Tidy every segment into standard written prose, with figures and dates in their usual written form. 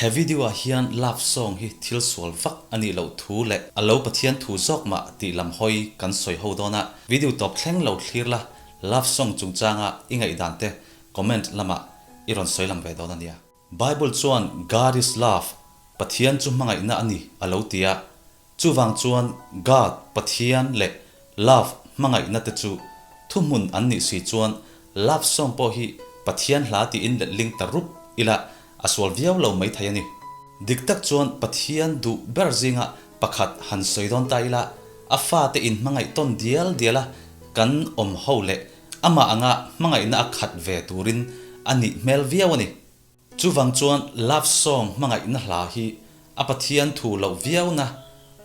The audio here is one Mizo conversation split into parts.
He video ah hian love song hi thil sual vak a nih loh thu leh a lo Pathian thu zawk mah tih lam hawi kan sawi ho dawn a, video tawp thleng lo thlir la, love song chungchanga i ngaihdan te comment lamah i rawn sawi lang ve dawn a nia. Bible chuan God is love, Pathian chu hmangaihna a ni a lo ti a, chuvang chuan God, Pathian, leh love, hmangaihna, te chu thuhmun an nih si chuan love song pawh hi Pathian hla tiin letling ta rup ila a sual viau lo maithei a ni. Dik tak chuan Pathian duh ber zinga pakhat han sawi dawn ta ila a fate inhmangaih tawn dial diala kan awm ho leh amah anga hmangaihna a khat ve turin a nih hmel viau a ni. Chuvang chuan love song hmangaihna hla hi a Pathian thu loh viauna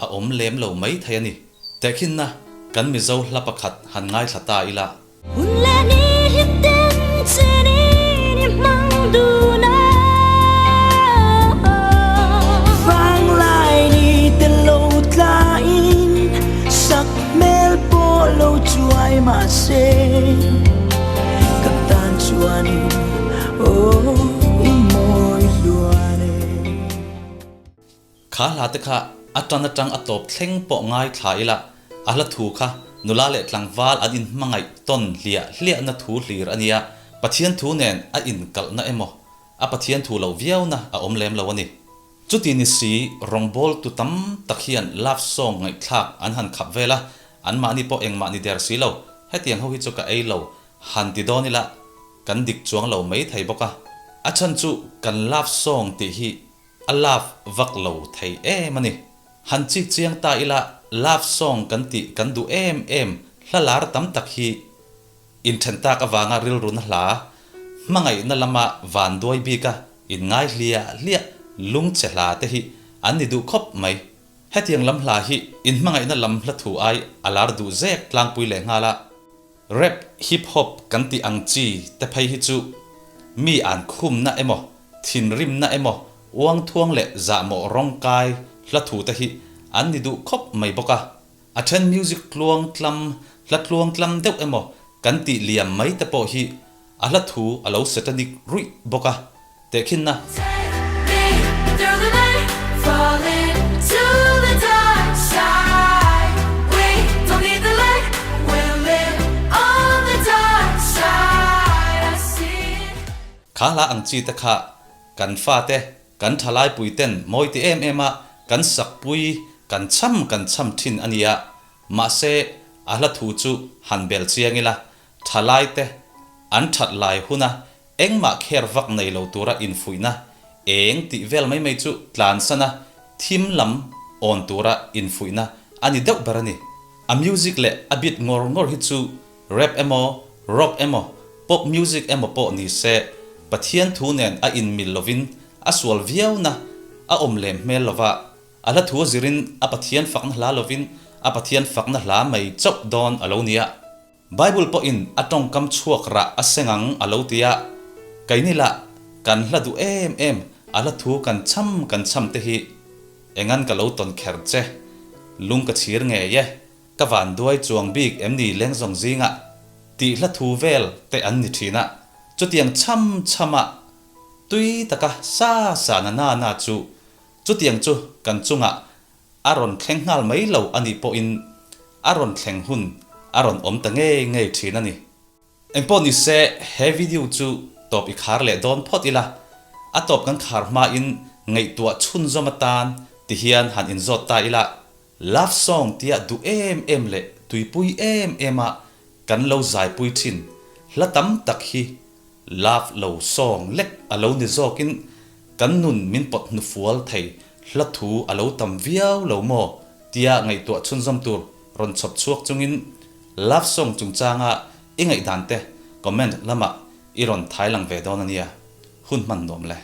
a awm lem lo mai thei a ni. Tehkhinna kan Mizo hla pakhat han ngaithla ta ila. Hun leh ni hlim ten chen in i hmang dun a. Vanglai ni te lo tlain sak hmel pawh lo chuai mahse ka tan chuanin aw i mawi hluan e. Kha hla te kha a tan atang a tawp thleng pawh ngaithla ila a hla thu kha nula leh tlangval an inhmangaih tawn hliah hliahna thu hlir a nia, Pathian thu nen a inkalhna emaw a Pathian thu loh viauna a awm lem lo a ni. Chuti ni si rawngbawl tu tam tak hian love song ngaihthlak an han khap vel a, anmahni pawh engmah ni der si lo, hetiang ho hi chu ka ei lo han ti dawn ila kan dik chuang lo mai thei bawk a. A chhan chu kan love song tih hi a love vak lo thei em a ni. Han chik chiang ta ila love song kan tih kan duh em em hla lar tam tak hi inthen tak avanga rilruna hla hmangaihna lama van duai bika inngai hliah hliah lungchhe hla te hi an ni duh khawp mai. Hetiang lam hla hi inhmangaihna lam hla thu ai a lar duh zek tlangpui leh nghal a. Rap, hip hop kan tih ang chi te phei hi chu mi an khumna emaw, thinrimna emaw, uangthuang leh zahmawh rawngkai hla thu te hi an ni duh khawp mai bawk a. A then music tluang tlam, hla tluang tlam deuh emaw kan tih liam mai te pawh hi a hla thu a lo satanic ruih bawk a, tehkhinna. Kha hla ang chi te kha kan fate, kan thalai pui ten mawi ti em em a kan sakpui kan cham kan cham thin a nia. Mahse, a hla thu chu han bel chiang ila, thalai te an that lai huna Engmah kher vak nei lo tura infuihna eng tih vel mai mai chu tlansana thim lam awn tura infuihna a ni deuh ber a ni. A music leh a beat ngawr ngawr hi chu rap emaw, rock emaw, pop music emaw pawh ni se Pathian thu nen a inmil lovin a sual viauna a awm lem hmel lova, a hla thu a zirin a Pathian fakna hla lovin a Pathian fakna hla mai chauh dawn a lo nia. Bible pawhin a tawngkam chhuak rah a seng ang a lo ti a, keini lah kan hla duh em em a hla thu kan cham kan cham te hi engan ka lo tawn kher che, lung ka chhir ngei e, ka van duai chuang bik em ni leng zawng zingah tih hla thu vel te an ni thin a, chutiang cham chama tui taka sa sa na na na chu chutiang chu kan chungah A rawn thleng nghal mai lo a nih pawhin a rawn thleng hun a rawn awm ta ngei ngei thin a ni. Engpawh ni se he video chu tawp i khar leh dawn phawt ila, a tawp kan khar hmain ngaihtuah chhunzawm atan ti hian han inzawt ta ila, love song tia duh em em leh tuipui em em a kan lo zaipui thin hla tam tak hi love lo song lek a lo ni zawkin Kan nun min pawt hnufual thei hla thu a lo tam viau lo maw tia ngaihtuah chhunzawm tur rawn chhawp chhuak chungin love song chungchanga i ngaihdan te comment lamah i rawn thai lang ve dawn a nia, hun hman nuam le.